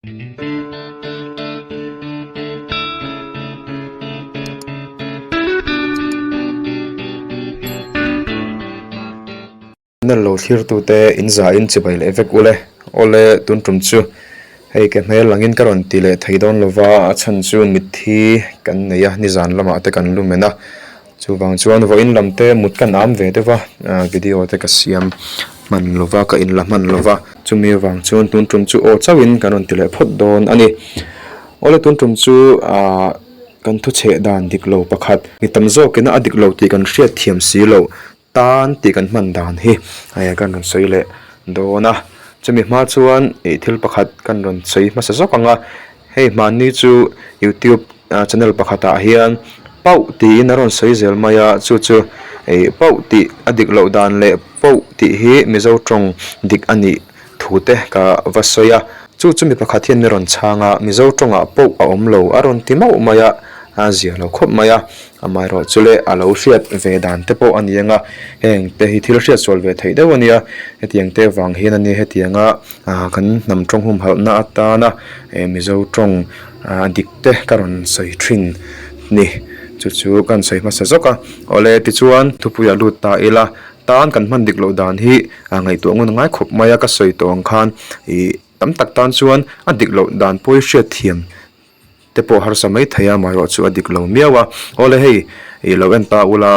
Nel lo thlirtute in za in chibai leh vek ule. Awle tun tum chu hei ke hmel langin ka rawn ti leh thei dawn lova a chhan chu mitthi kan nei a nizan lamah te kan lu men a chuvang chuan vawiin lam te mut ka nam ve deuh a video te ka siam hman lova ka inla hman lova chumi avang chuan tun tum chu aw chauhin kan rawn ti leh phawt dawn a ni. Awle tun tum chu ah kan thuchheh dan dik lo pakhat mi tam zawkina a dik lo tih kan hriat thiam si loh tan tih kan hman dan hi hei kan rawn sawi leh dawn a chumi hma chuan ih thil pakhat kan rawn sawi hmasa zawk ang a hei hmanni chu youtube channel pakhat ah hian pauh tiin a rawn sawi zel mai a chu chu ih pauh tih a dik loh dan leh pauh tih hi mizo tawng dik a nih thu te ka va sawi a chu chu mi pakhat hian mi rawn chhang a mizo tawngah pauh a awm lo a rawn ti mauh mai a a zia lo khawp mai a. Amaherawh chu le a lo hriat ve dan te pawh a ni ang a, heng te hi thil hriat sual ve theih deuh a nia, hetiang te vang hian a nia hetianga kan hnam tawng humhalhna atana Mizo tawng dik te ka rawn sawi thin ni, chu chu ka rawn sawi hmasa zawk a, awle tichuan thupuiah lut ta ila tan kan hman dik loh dan hi ngaihtuah ngun a ngai khawp mai a, ka sawi tawh ang khan ih tam tak tan chuan a dik loh dan pawh hi hriat thiam. Te pawh harsa mai thei a, amaherawh chu a dik lo miau a. Awle hei, ih lo en ta ula,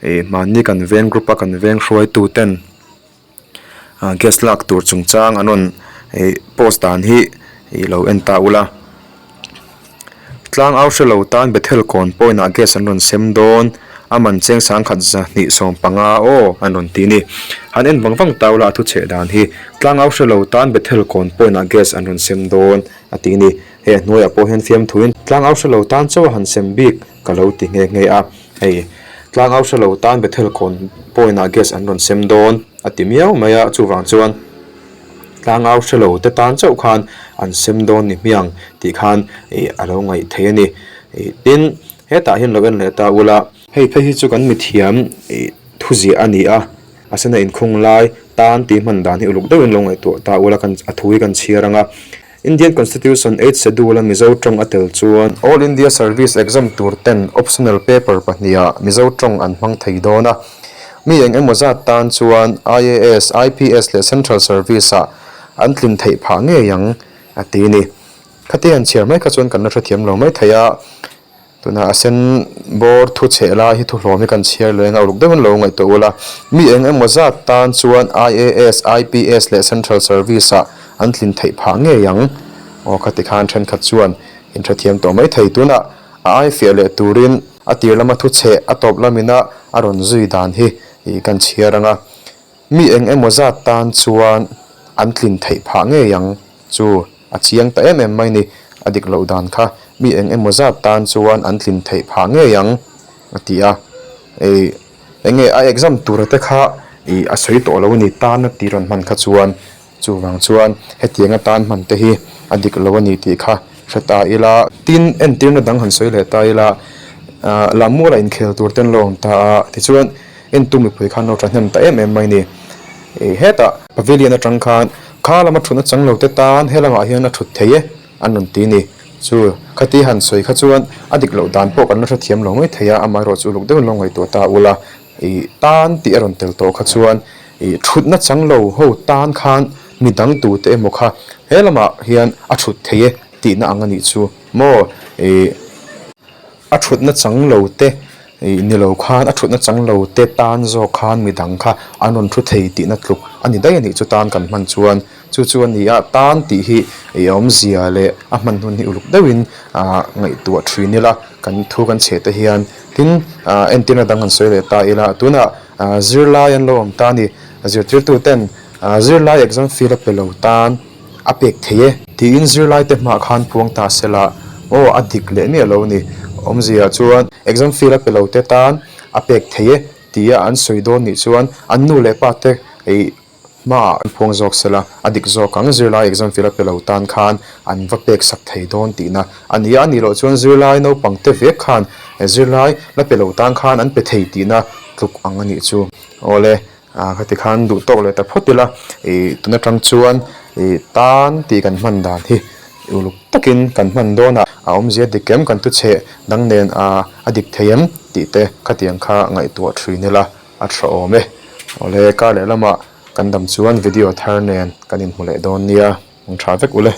ih mahni kan veng group a kan veng hruaitu ten ah gas lak tur chungchang an rawn ih post dan hi ih lo en ta ula. Tlang au hre lo tan Bethel kawn point ah gas an rawn sem dawn, a man cheng sangkhat zahnih 15 aw an rawn ti ni. Han en vang vang ta ula a thuchheh dan hi, tlang au hre lo tan Bethel kawn point ah gas an rawn sem dawn a ti ni. Hei a hnuaiah pawh hian fiamthuin tlangau hre lo tan chauh a han sem bik ka lo ti nghe nghe a, hei tlangau hre lo tan Bethel kawn pawinah gas an rawn sem dawn a ti miau mai a, chuvang chuan tlangau hre lo te tan chauh khan an sem dawn ni hmiang tih khan ih a lo ngaih theih a ni. Ih tin hetah hian lo en leh ta ula, hei phei hi chu kan mithiam ih thuziah a ni a, a sena inkhung lai tan tih hman dan hi uluk deuhin lo ngaihtuah ta ula kan a thu hi kan chhiar ang a. Indian Constitution Eighth Schedule a Mizo tawng a tel chuan All India Service exam tur ten optional paper pahniha Mizo tawng an hmang thei dawn a. Mi eng emaw zat tan chuan IAS, IPS leh Central Service ah an tlin theih phah ngei ang a ti ni. Khati han chhiar mai kha chuan kan la hrethiam lo mai thei a. Tuna a sen bawr thu chheh lai hi thu hlawm hi kan chhiar leng a, uluk deuhin lo ngaihtuah ula. Mi eng emaw zat tan chuan IAS, IPS leh Central Service ah an tlin theih phah ngei ang. Aw khati khan thenkhat chuan inhrethiam tawh mai thei. Tunah a ai fiah leh turin a tir lama thu chheh a tawp lamina a rawn zui dan hi kan chhiar ang a. Mi eng emaw zat tan chuan an tlin theih phah ngei ang chu. A chiang ta em em mai ni, a dik loh dan kha mi eng emaw zat tan chuan an tlin theih phah ngei ang a ti a, ei eng nge a exam tura te kha ih a sawi tawh lo a ni tan a tih rawn hman kha chuan chuvang chuan hetiang atan hman te hi a dik lo a ni tih kha hre ta ila. Tin, entirna dang han sawi leh ta ila, ah Lammuala inkhel tur te an lo awm ta a, tichuan entu mipui khan lo thahnem ta em em mai ni. Ih hetah pavilion atang khan Kha lama thutna chang lo te tan he lamah hian a thut thei e an rawn ti ni. Chu khati han sawi kha chuan a dik loh dan pawh kan la hrethiam lo mai thei a, amaherawh chu uluk deuhin lo ngaihtuah ta ula ih tan tih a rawn tel tawh kha chuan ih thutna chang lo ho tan khan mi dang tute emaw kha he lamah hian a thut thei e tihna ang a nih chu maw ih. A thutna chang lo te ih ni lo khan a thutna chang lo te tan zawk khan midang kha an rawn thu thei tihna tluk a ni daih a nih chu tan kan hman chuan chu chu a ni a tan tih hi ih awmzia leh a hman hun hi uluk deuhin ah ngaihtuah thin ila kan thu kan chheh te hian tin ah entirna dang han sawi leh ta ila tunah ah zirlai an lo awm ta a ni zirtirtu ten ah zirlai exam fee la pe lo tan. A pek thei e. Tiin zirlaite hmah khan puang ta se la, aw a dik leh miah lo ni. Awmzia chuan exam fee la pe lo te tan a pek thei e tia an sawi dawn nih chuan an nu leh pa te ei hmaah an puang zawk se la, a dik zawk ang. Zirlai exam fee la pe lo tan khan an va pek sak thei dawn tihna a ni a, a nih loh chuan zirlai naupang te vek khan zirlai la pe lo tan khan an pe thei tihna tluk ang a nih chu. Awle. Ah khati khan duh tawk leh ta phawt ila ih tun atang chuan ih tan tih kan hman dan hi Uluk takin kan hman dawn a, a awmzia dik em kan tuchhe dang nen a a dik thei em tih te khatiang kha ngaihtuah thin ila a tha awm e. Awle kar leh lamah kan dam chuan video thar nen kan inhmu leh dawn nia, ang tha vek ule.